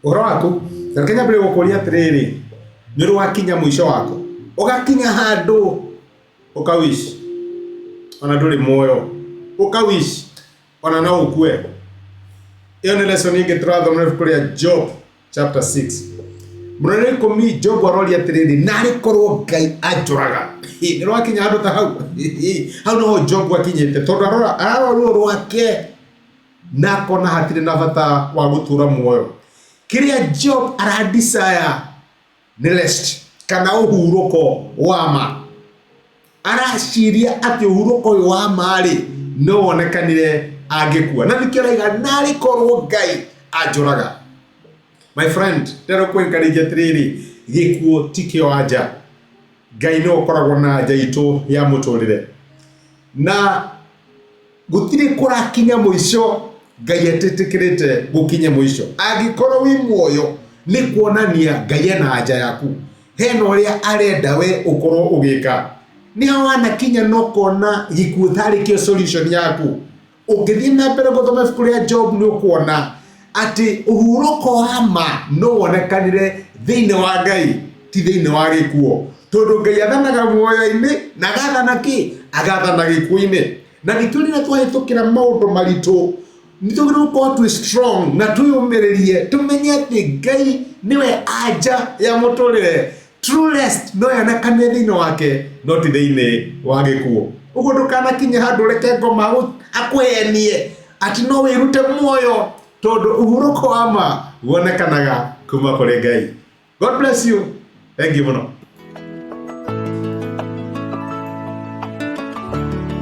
Ũhoro waku, reke nyambĩrĩrie gũkũria atĩrĩrĩ, nĩ ũrĩ wakinya mũico waku, ũgakinya handũ ũka wish ona ndũrĩ muoyo, ũka wish ona no ũkue. Ĩyo nĩ lesson ĩngĩ tũrathoma ibuku rĩa Job chapter 6. Mũrori wa ikũmi Job aroria atĩrĩrĩ, narĩ korwo Ngai anjũraga. Nĩ rwakinya handũ ta hau? Hau noho Job akinyĩte tondũ arora ararora ruo rwake na akona hatirĩ na bata wa gũtũra muoyo. Kĩrĩa Job ara desire nĩ rest kana ũhurũko wa ma. Araciria atĩ ũhurũko ũyũ wa ma rĩ no wonekanire angĩkua. Na nĩkĩo araiga narĩ korwo Ngai anjũraga. My friend, ndĩrenda kũ encourage atĩrĩrĩ, gĩkuũ ti kĩo anja. Ngai nĩwe ũkoragwo na anja itũ ya mũtũrĩre. Na Gũtirĩ kũrakinya mũico Ngai etĩtĩkĩrĩte gũkinye mũico. Angĩkorwo wĩ muoyo nĩ kuonania Ngai ena anja yaku. Hena ũrĩa arenda we ũkorwo ũgĩka. Nĩ ha wanakinya na ũkona gĩkuũ tarĩ kĩo solution yaku. Ũngĩthiĩ na mbere gũthoma ibuku rĩa Job nĩ ũkuona atĩ ũhurũko wa ma no wonekanire thĩinĩ wa Ngai ti thĩinĩ wa gĩkuũ. Tondũ Ngai athanaga muoyo-inĩ na agathana kĩ? Agathana gĩkuũ-inĩ. Na nĩkĩo rĩrĩa twahĩtũkĩra maũndũ maritũ nĩ tũgĩrĩirwo gũkorwo twĩ strong na twĩyũmĩrĩrie tũmenye atĩ Ngai nĩwe anja ya mũtũrĩre. True rest no yonekane thĩinĩ wake no ti thĩinĩ wa gĩkuũ. Ũguo ndũkanakinye handũ ũreke ngoma akũhenie atĩ no wĩrute muoyo tondũ ũhurũko wa ma wonekanaga kuma kũrĩ Ngai. God bless you. Thank you mũno.